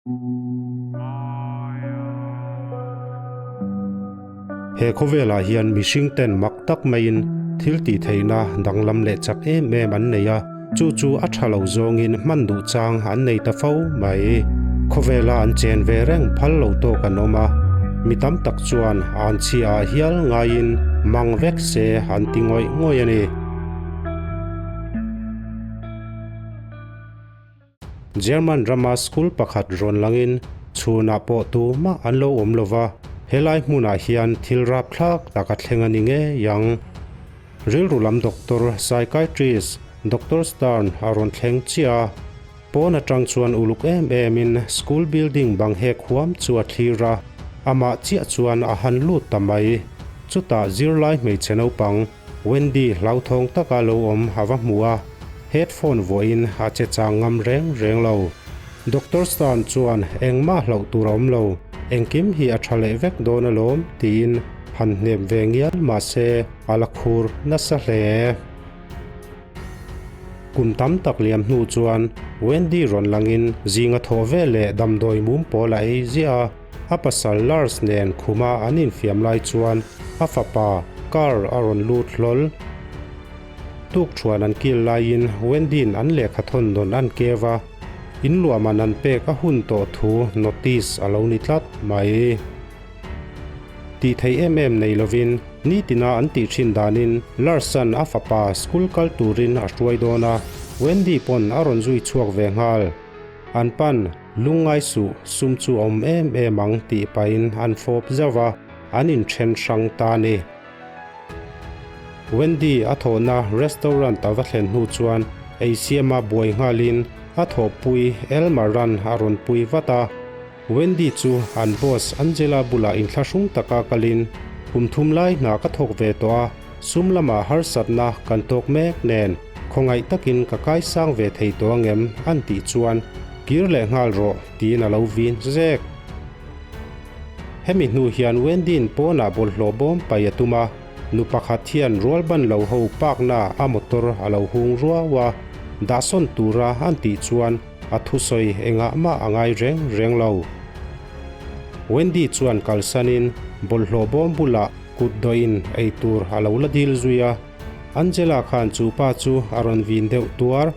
He khawvelah hian mihring ten mak tak maiin thil tih theihna danglam leh chak em em an nei a, chu chu a tha lo zawngin hman duh chang an nei ta fo mai. Khawvela an chen ve reng phal lo tawk an awm a, mi tam tak chuan an chhia ah hial ngaiin mang vek se an ti ngawih ngawih a ni. German rama school pakhat rawn langin chhunah pawh tumah an lo awm lo va, helai hmunah hian thil rapthlak tak a thleng a ni ngei ang. Rilru lam doctor, psychiatrist, Doctor Stern a rawn thleng chiah a, pawn atang chuan uluk em emin school building bang hek huam chu a thlir a, amah chiah chuan a han lut ta mai. Chutah zirlai hmeichhe naupang, Wendy hlauthawng taka lo awm a va hmu a, headphone vuahin a che chang ngam reng reng lo. Doctor Stern chuan engmah hlauh tur a awm lo, engkim hi a tha leh vek dawn alawm tiin han hnem ve ngial mahse a la khur nasa hle. Kum tam tak liam hnu chuan Wendy rawn langin zinga thawh ve leh damdawi mum pawl a ei ziah a, A pasal Lars nen khuma an infiam lai chuan a fapa Carl a rawn lut hlawl. Tukthuan an kil laiin Wendy'n an lehkha thawn nawn an keu a, inluahman an pek a hun tawh thu notice a lo ni tlat mai. Tih theih em em nei lovin nitina an tih thin danin Lars-a'n a fapa school kal turin a hruai dawn a, Wendy pawn a rawn zui chhuak ve nghal. An pan, Lungngai suh, sum chu a awm em em ang tih pahin an fawp zauh va, an inthen hrang ta a ni. Wendy a thawhna restaurant a va thlen hnu chuan ei siama buai nghalin a thawhpui Elmer ran a rawn pui vat a. Wendy chu an boss Angela bulah inthlahrung taka kalin, Kum thum lai hna ka thawk ve tawh a, sum lamah harsatna kan tawk mek nen khawngaih takin ka kaisang ve thei tawh angem an tih chuan kir leh nghal rawh tiin a lo vin zek. Hemi hnu hian Wendy'n pawnah bawlhhlawh bawm pai a tum a, nu pakhat hian rual ban lo ho pakna a motor a lo hung ruau a, dahsawn tura an tih chuan A thusawi engah mah a ngai reng reng lo. Wendy chuan kalsanin bawlhhlawh bawm bulah kut dawhin ei tur a lo la dil zui a. Angela khan chu pa chu a rawn vin deuh tuar.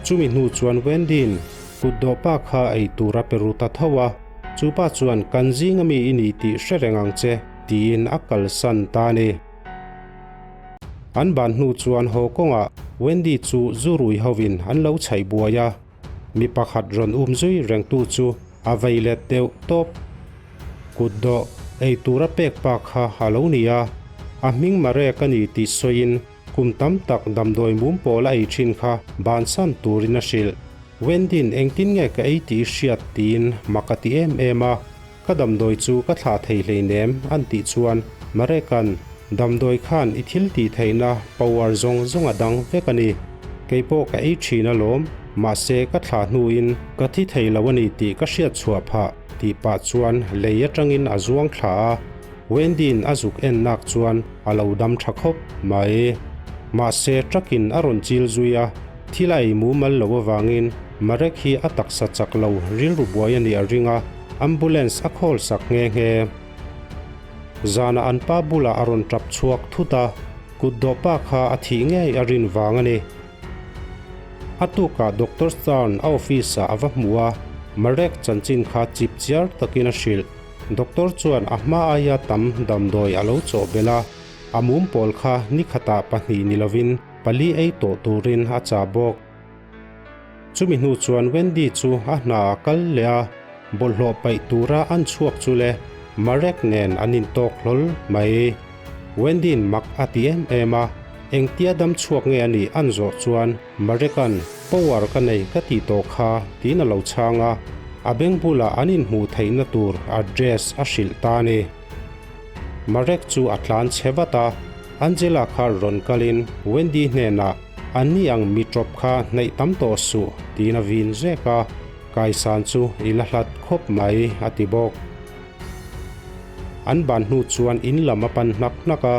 Chumi hnu chuan Wendy'n kut dawh pa kha ei tur a pe ru ta tho a. Chu pa chuan kan zing ami i ni tih hre reng ang che tiin a kalsan ta a ni. An ban hnu chuan haw kawngah Wendy chu zu rui hovin an lo chhaih buai a, mi pakhat rawn um zui rengtu chu a vei let deuh tawp. Kut dawh ei tura pek pa kha a lo ni a, a hming Marek a ni tih sawiin kum tam tak damdawi mum pawl a ei thin kha bansan turin a hrilh. Wendy'n engtin nge ka ei tih i hriat tiin mak a ti em em a, Ka damdawi chu ka thlah thei hleinem an tih chuan Mareka'n damdawi khan i thil tih theihna power zawng zawng a dang vek a ni. Kei pawh ka ei thin alawm, mahse ka thlah hnuin ka thi thei lo a ni tih ka hriat chhuah phah tih pah chuan lei atangin a zuang thla a, Wendy'n a zuk en nak chuan a lo dam tha khawp mai. Mahse truck-in a rawn chil zui a, thil a ei mumal lo avangin Marek hi a taksa chak lo rilru buai a nih a ring a, Ambulance a call sak nghe nghe. Zanah an pa bulah a rawn tap chhuak thut a, kut dawh pa kha a thih ngei a rin vang a ni. A tukah Doctor Stern a office ah a va hmu a, Marek chanchin kha chip chiar takin a hrilh. Doctor chuan a hma aia tam damdawi a lo chawh belh a, a mum pawl kha nikhatah pahnih ni lovin pali ei tawh turin a chah bawk. Chumi hnu chuan Wendy chu a hna a kal leh a, bawlhhlawh paih tura an chhuak chu le Marek nen an intawk hlawl mai. Wendy'n mak a ti em em a, engtia dam chhuak nge a nih an zawh chuan Mareka'n power ka nei ka tih tawh kha tiin a lo chhang a, a beng bulah an inhmuh theihna tur address a hrilh ta a ni. Marek chu a tlan chhe vat a, Angela kha rawn kalin Wendy hnenah An ni ang mi tawp kha hnaih tam tawh suh tiin a vin zek a, kaisan chu i la hlat khawp mai a ti bawk. An ban hnu chuan in lam a pan hnak hnak a,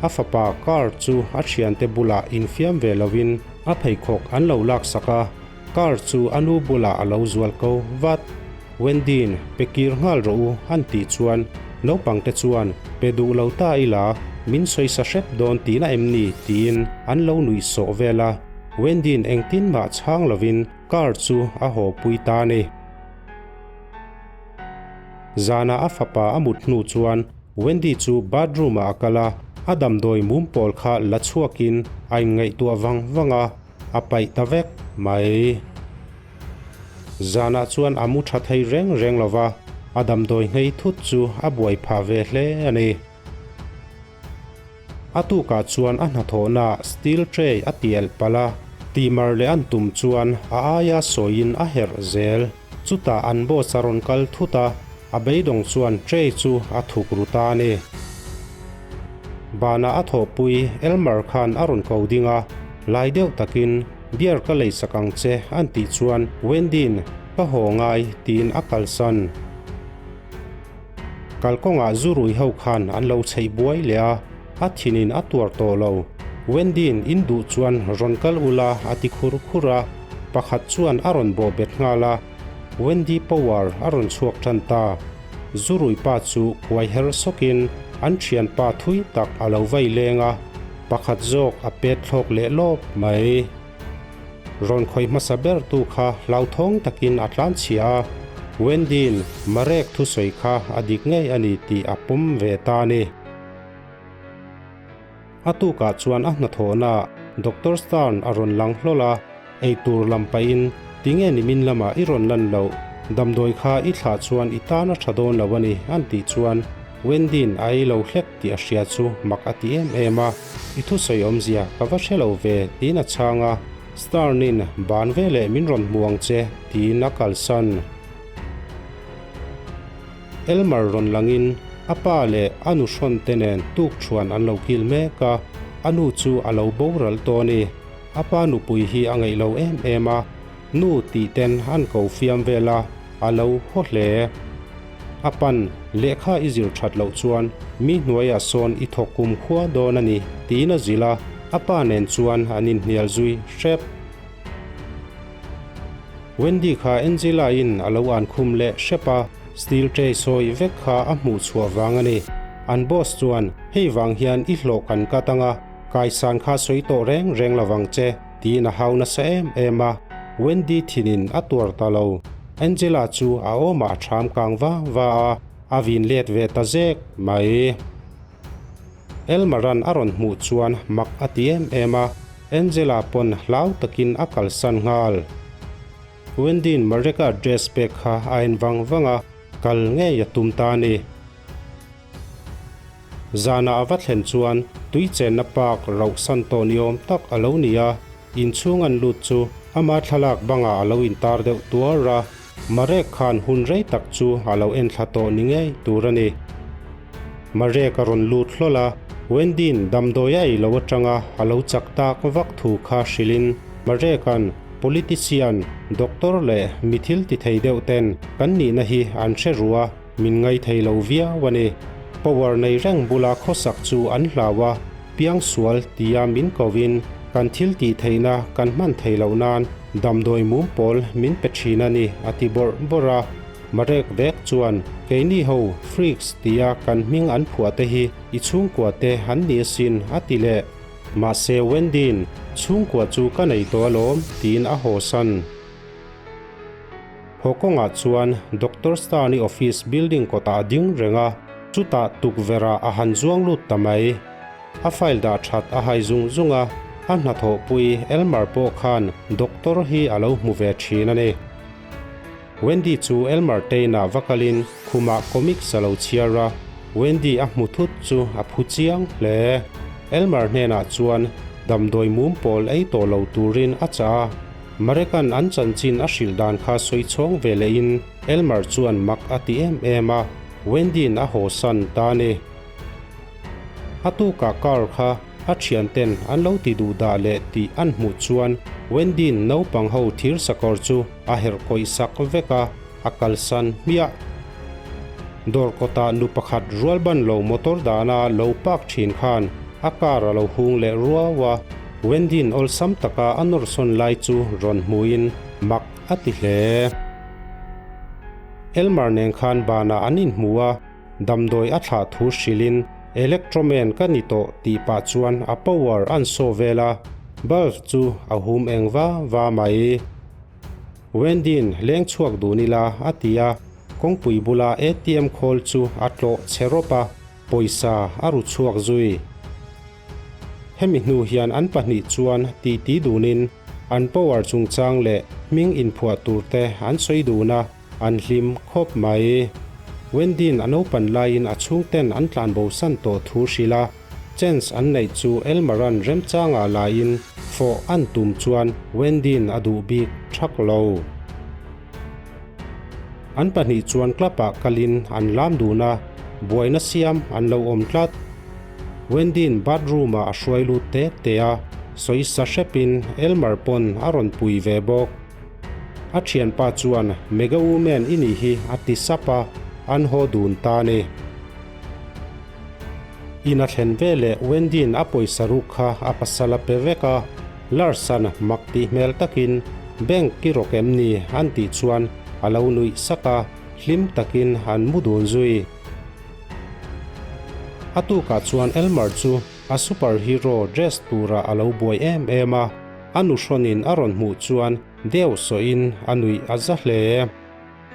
a fapa car chu a thiante bulah infiam ve lovin a pheikhawk an lo laksak a, car chu a nu bulah a lo zual ko vat. Wendy'n pe kir nghal rawh u an tih chuan naupang te chuan pe duh lo ta ila min sawisa hrep dawn tihna em ni tiin an lo nuih sawh vel a, Wendy'n engtin mah chhang lovin car chu a haw pui ta a ni. Zanah a fapa a mut hnu chuan Wendy chu bathroom ah a kal a, a damdawi mum pawl kha la chhuakin a inngaihtuah vang vang a, a paih ta vek mai. Zanah chuan a mu tha thei reng reng lo va, a damdawi nghei thut chu a buai phah ve hle a ni. A tukah chuan a hnathawhnaah steel tray a ti elh palh a, tihmar leh an tum chuan a aia sawiin a herh zel. Chutah an boss a rawn kal thut a, a beidawng chuan tray chu a thuk ru ta a ni. Banah a thawhpui Elmer khan a rawn ko ding a, lai deuh takin Beer ka leisak ang che an tih chuan Wendy'n ka haw ngai tiin a kalsan. Kalkawngah zu rui ho khan an lo chheih buai leh a, a thinin a tuar tawh lo. Wendy'n in duh chuan rawn kal ula a ti khur khur a, pakhat chuan a rawn bawh bet nghal a, Wendy power a rawn chhuak tan ta. Zu rui pa chu kuai her sawkin an thianpa thui tak a lo vai leng a, pakhat zawk a pet thlawk leh lawp mai. Rawn khawih hmasa ber tu kha hlauthawng takin a tlan chhia a, Wendy'n Marek thusawi kha a dik ngei a ni tih a pawm ve ta a ni. A tukah chuan a hnathawhnaah Doctor Stern a rawn lang hlawl a, eitur lam pahin tinge nimin lamah i rawn lan loh, damdawi kha i thlah chuan i tan a tha dawn lo a ni an tih chuan Wendy'n a ei lo hlek tih a hria chu mak a ti em em a. I thusawi awmzia ka va hre lo ve tiin a chhang a, Stern-in ban veleh min rawn hmu ang che tiin a kalsan. Elmer rawn langin a pa leh a nu hrawn te nen tukṭhuan an lo kil mek a, a nu chu a lo boral tawh a ni. A pa nupui hi a ngeih lo em em a, nu tih ten an ko fiam vel a, a lo haw hle. A pan, lehkha i zir that loh chuan mi hnuaiah sawn i thawk kum khua dawn a ni, tiin a zilh a, a pa nen chuan an inhnial zui hrep. Wendy kha Angela-in a lo an khum leh hrep a, steel tray sawi vek kha a hmuh chhuah vang a ni. An boss chuan, Hei vang hian i hlawh kan cut ang a, kaisan kha sawi tawh reng reng lo vang che, tiin a hau nasa em em a. Wendy thinin a tuar ta lo. Angela chu a awmah a ṭham kang va va a, a vin let ve ta zek mai. Elmaran a rawn hmuh chuan mak a ti em em a, Angela pawn hlau takin a kalsan nghal. Wendy'n Mareka dress pek kha a en vang vang a, kal ngei a tum ta a ni. Zanah a va thlen chuan tui chenna park rauh san tawh ni awm tak a lo ni a, inchhung an lut chu ama thlalak bangah a lo intar deuh tuar a, Marek khan hun rei tak chu a lo enthla tawh ni ngei tur a ni. Marek a rawn lut hlawl a, Wendy'n damdawi a ei lo atanga a lo chak tak vak thu kha hrilhin Mareka'n politician, doctor leh mi thil ti thei deuh ten kan nihna hi an hre ru a, Min ngaithei lo viau a ni. Power nei reng bula khawsak chu an hlau a, piangsual tia min kovin kan thil tih theihna kan hman thei loh nan damdawi mum pawl min pe thin a ni a ti bawrh bawrh a. Marek vek chuan keini ho freaks tia kan hming an phuah te hi i chhungkua te an ni asin a ti leh. Mahse Wendy'n chhungkua chu ka nei tawh alawm tiin a hawsan. Haw kawngah chuan Doctor Stani office building kawtah a ding reng a, chutah tukverhah a han zuang lut ta mai. A file dah that a hai zung zung a, a hnathawhpui Elmer pawh khan doctor hi a lo hmu ve thin a ni. Wendy chu Elmer teinah va kalin khumah comics a lo chhiar a, Wendy a hmu thut chu a phu chiang hle. Elmer hnenah chuan damdawi mum pawl ei tawh lo turin a chah a. Marekan an chanchin a hrilh dan kha sawi chhawng ve lehin Elmer chuan mak a ti em em a, Wendy'n a hawsan ta a ni. A tukah car kha a thianten an lo ti duh dah leh tih an hmuh chuan Wendy'n naupang ho thir sakawr chu a herh kawih sak vek a, a kalsan hmiah. Dawr kawtah nu pakhat rualban lo motor dana lo park thin khan a car a lo hung leh ruau a, Wendy'n awlsam taka a nawrsawn lai chu rawn hmuin mak a ti hle. Elmer nen khan banah an inhmu a, damdawi a thlah thu hrilhin Electroman ka ni tawh tih pah chuan a power an saw vel a, bulb chu a hum eng va va mai. Wendy'n leng chhuak dun ila a ti a, kawngpui bula ATM khawl chu a tlawh chhe rawp a, pawisa a ru chhuak zui. Hemi hnu hian an pahnih chuan titi dunin an power chungchang leh hming inphuah tur te an sawi dun a, an hlim khawp mai. Wendy'n a naupan laiin a chhungten an tlanbo san tawh thu hrilh a, chance an neih chu Elmer-a'n remchangah laiin fawh an tum chuan Wendy'n a duh bik thak lo. An pahnih chuan club-ah kalin an lam dun a, buaina siam an lo awm tlat. Wendy'n bathroom-ah a hruai lut te te a, sawisa hrepin Elmer pawn a rawn pui ve bawk. A thianpa chuan Mega Woman i nih hi a ti sap a, an haw dun ta ni. In a thlen veleh Wendy'n a pawisa ruk kha a pasal a pe vek a, Larson mak tih hmel takin Bank i rawk em ni an tih chuan a lo nuih sak a, hlim takin an mu dun zui. A tukah chuan Elmer chu a super hero dress turah a lo buai em em a, a nuhrawnin a rawn hmuh chuan deuh sawhin a nuih a za hle.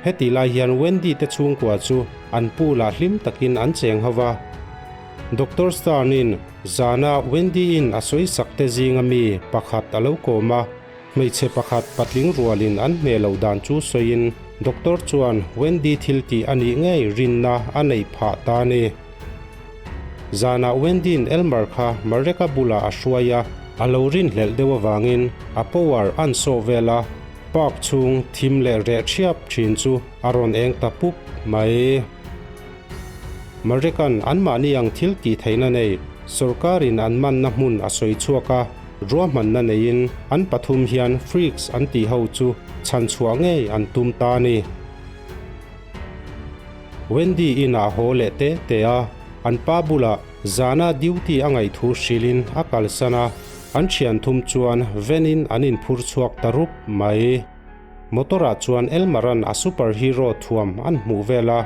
Heti lai hian Wendy te chhungkua chu an pool ah hlim takin an cheng ho va. Doctor Stern-in zana Wendy-in a sawi sak te zinga mi pakhat a lo kawm a, hmeichhe pakhat patling rualin an hmeh loh dan chu sawiin Doctor chuan Wendy thil tih a nih ngei rinna a neih phah ta a ni. Zanah Wendy-in Elmer kha Marek-a bulah a hruai a, a lo rinhlelh deuh avangin a power an sawh vel a, Park chhung thim leh reh thiap thin chu a rawn eng ta pup mai. Mareka'n anmahni ang thil tih theihna nei sawrkarin an manna hmun a sawi chhuak a, ruahmanna neiin an pathum hian freaks an tih ho chu chhan chhuah ngei an tum ta a ni. Wendy inah haw leh te te a, an pa bulah zana duty a ngaih thu hrilhin a kalsan a. An thian thum chuan van-in an inphur chhuak ta rup mai. Motor-ah chuan Elmer-a'n a super hero thuam an hmuh vel a,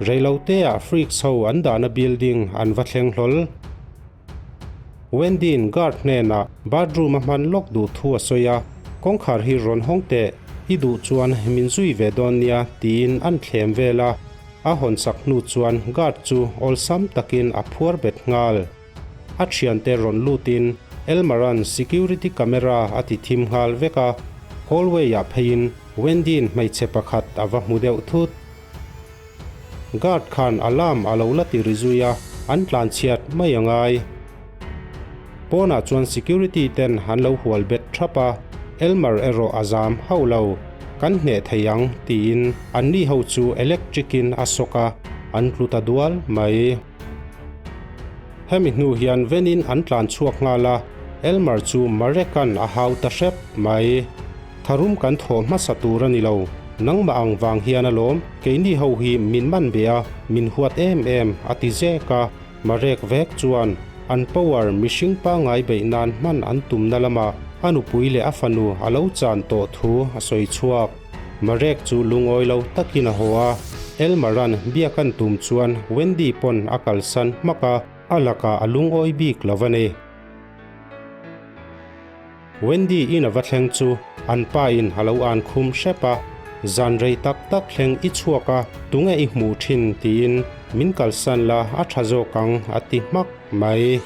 reilote-ah freaks ho an dahna building an va thleng hlawl. Wendy-in guard hnenah bathroom a hman lawk duh thu a sawi a, Kawngkhar hi rawn hawng teh, i duh chuan min zui ve dawn nia tiin an thlem vel a, a hawnsak hnu chuan guard chu awlsam takin a phuar bet nghal. A thiante rawn lutin Elmer-a'n security camera a ti thim nghal vek a, hallway-ah pheiin Wendy-in hmeichhe pakhat a va hmu deuh thut. Guard khan alarm a lo la ti ri zui a, an tlanchhiat mai a ngai. Pawnah chuan security ten an lo hual bet thap a, Elmer erawh a zam hauh lo. Kan hneh thei ang tiin anni ho chu electric-in a sawk a, an tlu ta dual mai. Hemi hnu hian venin an tlan chhuak nghal a, Elmer chu Marek-a'n a hau ta hrep mai. Tharum kan thawh hmasa tur a ni lo, nangmah ang vang hian alawm, keini ho hi min man be a, min huat em em, a ti zek a. Marek vek chuan an power mihring pangngai beih nan hman an tumna lamah a nupui leh a fanu a lo chan tawh thu a sawi chhuak. Marek chu lungawi lo takin a haw a, Elmer-a'n biak an tum chuan Wendy pawn a kalsan hmak a, a lakah a lungawi bik lo a ni. Wendy in a va thleng chu an pa in a lo an khum hrep a, Zan rei tak tak thleng i chhuak a, tunge i hmuh thin tiin min kalsan la a tha zawk ang a ti hmak mai.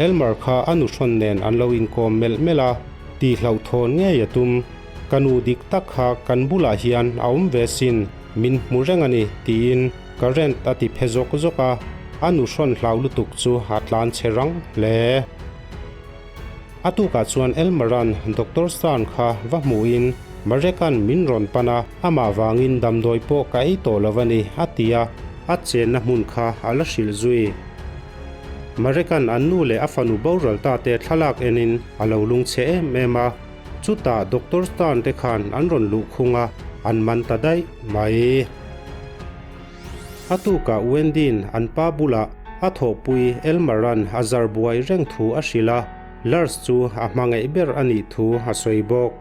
Elmer kha a nuhrawn nen an lo inkawm melh melh a, tih hlauhthawn ngei a tum. Ka nu dik tak kha kan bulah hian a awm ve sin, min hmu reng a ni, tiin current a ti phe zawk zawk a, a nuhrawn hlau lutuk chu a tlan che rang hle. A tukah chuan Elmer-a'n Doctor Stern kha va hmuhin Marek-a'n min rawn pan a, amah vangin damdawi pawh ka ei tawh lo a ni, a ti a, a chenna hmun kha a la hrilh zui. Marek-a'n an nu leh a fanu boral ta te thlalak enin a lo lungchhe em em a, chutah Doctor Stern te khan an rawn luhkhung a, an man ta daih mai. A tukah Wendy-in an pa bulah a thawhpui Elmer-a'n a zar buai reng thu a hrilh a, Lars chu a hmangaih ber a nih thu a sawi bawk.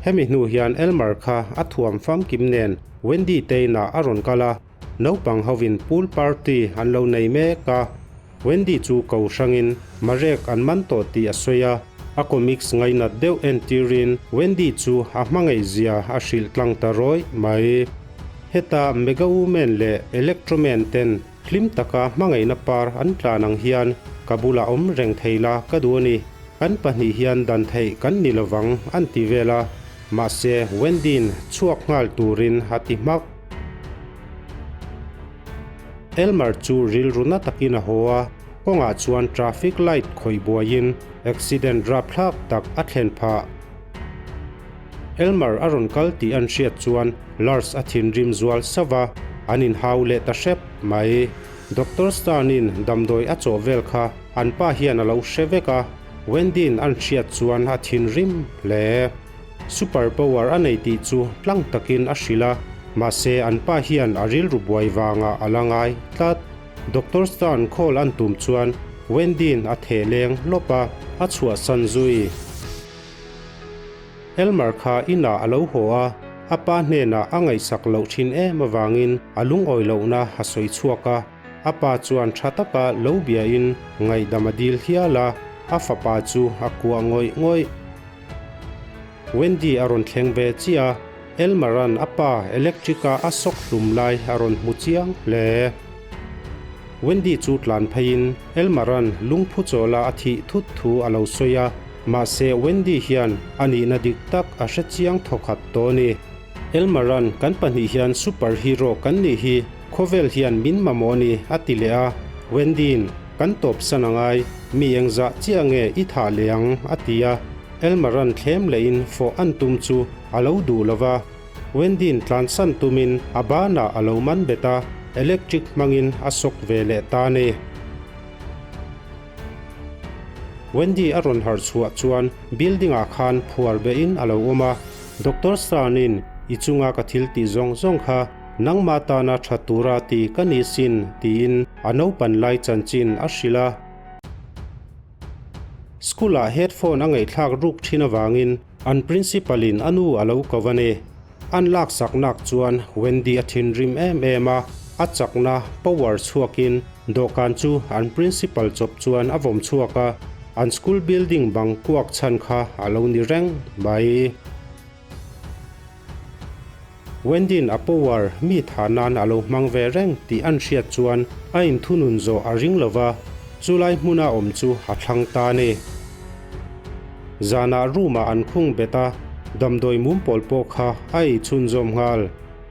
Hemi hnu hian Elmer kha a thuam famkim nen Wendy te inah a rawn kal a, naupang hovin pool party an lo nei mek a. Wendy chu ko hrangin Marek an man tawh tih a sawi a, a comics ngainat deuh entirin Wendy chu a hmangaihzia a hrilh tlang ta rawih mai. Heta Mega Woman leh Electroman ten hlim taka hmangaihna par an tlan ang hian ka bulah awm reng thei la ka duh a ni, kan pahnih hian dan theih kan ni lovang an ti vel a, mahse Wendy'n chhuak nghal turin a ti hmak. Elmer chu rilru na takin a haw a, kawngah chuan traffic light khawih buaiin accident rapthlak tak a thlen phah. Elmer a rawn kal tih an hriat chuan Lars a thinrim zual sauh a, an inhau leh ta hrep mai. Doctor Stern-in damdawi a chawh vel kha an pa hian a lo hre vek a, Wendy-in an hriat chuan a thinrim hle. Super power a nei tih chu tlang takin a hrilh a, mahse an pa hian a rilru buai vangah a la ngai tlat. Doctor Stern call an tum chuan Wendy-in a theh leng lawp a, a chhuahsan zui. Elmer kha inah a lo haw a, a pa hnenah a ngaihsak loh thin em avangin a lungawi lohna a sawi chhuak a. A pa chuan tha taka lo biain ngaihdam a dil hial a, a fapa chu a kuah ngawih ngawih. Wendy a rawn thleng ve chiah a, Elmer-a'n a pa electric-a a sawk hlum lai a rawn hmu chiang hle. Wendy chu tlan pheiin Elmer-a'n lungphu chawla a thih thut thu a lo sawi a, mahse Wendy hian a nihna dik tak a hre chiang thawkhat tawh a ni. Elmer-a'n kan pahnih hian super hero kan nih hi khawvel hian min mamawh a ni a ti leh a, Wendy-in kan tawpsan a ngai, mi engzah chiah nge i thah leh ang a ti a. Elmer-a'n thlem lehin fawh an tum chu a lo duh lo va, Wendy-in tlansan tumin a banah a lo man bet a, electric hmangin a sawk ve leh ta a ni. Wendy a rawn harh chhuah chuan building-ah khan phuar behin a lo awm a, Doctor Stern-in i chunga ka thil tih zawng zawng kha nangmah tana tha tura ti ka ni sin tiin a naupan lai chanchin a hrilh a. School-ah headphone a ngaihthlak ruk thin avangin an principal-in a nu a lo ko a ni. An laksak nak chuan Wendy a thinrim em em a, a chakna, power, chhuakin dawhkan chu an principal chawp chuan a vawm chhuak a, an school building bang kuak chhan kha a lo ni reng mai. Wendy'n a power mi tha nan a lo hmang ve reng tih an hriat chuan a inthunun zawh a ring lo va, chulai hmuna awm chu a thlang ta a ni. Zanah room-ah an khung bet a, damdawi mum pawl pawh kha a ei chhunzawm nghal.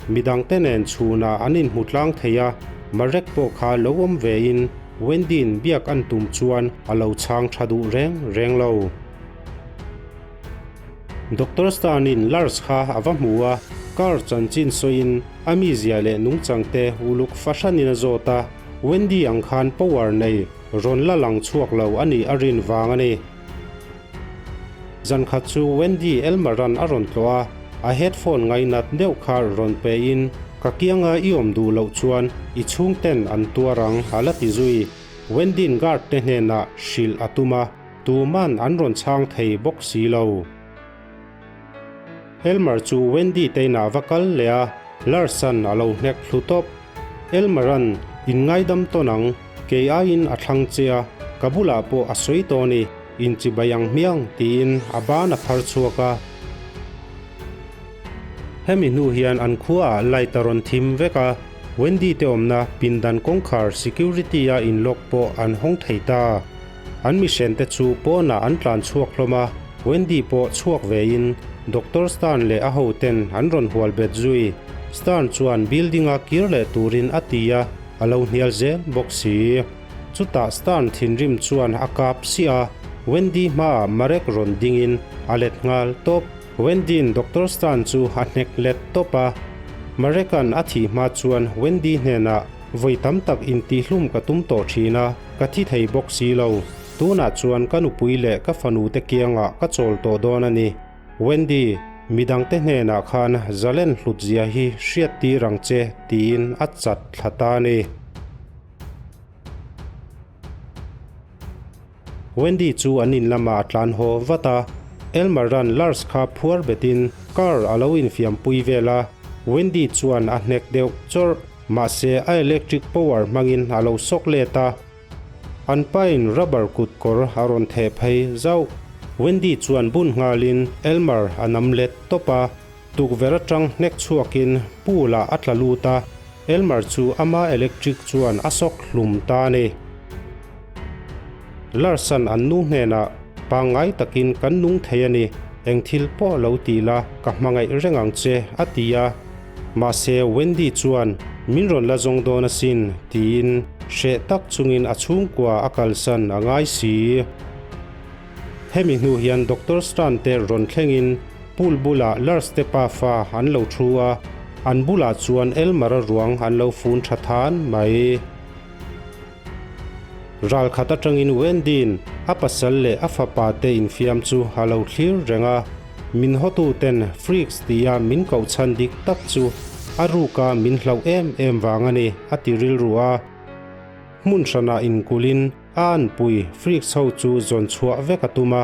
Midangte nen chhunah an inhmu tlang thei a, Marek pawh kha lo awm vein Wendy'n biak an tum chuan a lo chhang tha duh reng reng lo. Doctor Stern-in Lars kha a va hmu a, car chanchin sawiin a mizia leh nungchang te uluk fahranin a zawt a, Wendy ang khan power nei rawn la lang chhuak lo a nih a rin vang a ni. Zan khat chu Wendy Elmer-a'n a rawn tlawh a, a headphone ngainat deuh kha rawn pein, Ka kianga i awm duh loh chuan i chhungten an tuar ang a la ti zui. Wendy-in guard te hnenah hrilh a tum a. Tuman an rawn chhang thei bawk si lo. Elmer chu Wendy te inah va kal leh a, Larson a lo hnek thlu tawp. Elmer-a'n in ngaidam tawn ang, kei aiin a thlang che a, ka bulah pawh a sawi tawh a ni, inchibai ang hmiang tiin a ban a phar chhuak a. Hemi hnu hian an khuaah light a rawn thim vek a, Wendy te awmna pindan kawngkhar security-a in lock pawh an hawng thei ta. An mihrente chu pawnah an tlan chhuak hlawm a, Wendy pawh chhuak vein Doctor Stern leh a hoten an rawn hual bet zui. Stern chuan building-a kir leh turin a ti a, a lo hnial zel bawk si. Chutah Stern thinrim chuan a kap siah a, Wendy hmaah Marek rawn dingin a let nghal tawp. Wendy-in Doctor Stern chu a hnek let tawp a, Marek-a'n a thih hma chuan Wendy hnenah, Vawi tam tak intihlum ka tum tawh thin a, ka thi thei bawk si lo. Tunah chuan ka nupui leh ka fanu te kiangah ka chawl tawh dawn a ni. Wendy, midangte hnenah khan zalen hlut zia hi hriat tir ang che tiin a chat thla ta a ni. Wendy chu an in lamah a tlan haw vat a, Elmer-a'n Lars kha phuar betin Carl a lo infiampui vel a, Wendy chuan a hnek deuh chawrh. Mahse a electric power hmangin a lo sawk let a. An pain rubber kut kawr a rawn theh phei zauh. Wendy chuan bun nghalin Elmer a nam let tawp a. Tukverh atang hnek chhuakin pool ah a tla lut a, Elmer chu ama electric chuan a sawk hlum ta a ni. Larson an nu hnenah pangngai takin kan nung thei a ni, eng thil pawh lo ti la ka hmangaih reng ang che a ti a. Mahse Wendy chuan min rawn la zawng dawn asin tiin hreh tak chungin a chhungkua a kalsan a ngai si. Hemi hnu hian Doctor Stan te rawn thlengin pool bulah Lars te pafa an lo thu a, an bulah chuan Elmer-a ruang an lo fun tha than mai. Ral khat atangin Wendy-in a pasal leh a fapa te infiam chu a lo thlir reng a, min hawtu ten Freaks tia min koh chhan dik tak chu a ruka min hlauh em em vang a ni a ti rilru a. Hmun hranah inkulhin A anpui freaks ho chu zawn chhuah vek a tum a,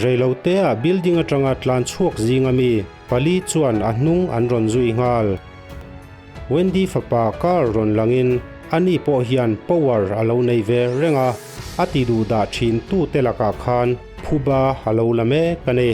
reiloteah building atanga tlan chhuak zinga mi pali chuan a hnung an rawn zui nghal. Wendy fapa car rawn langin ani pawh hian power a lo nei ve reng a, a ti duh dah thin tute lakah khan phuba a lo la mek a ni.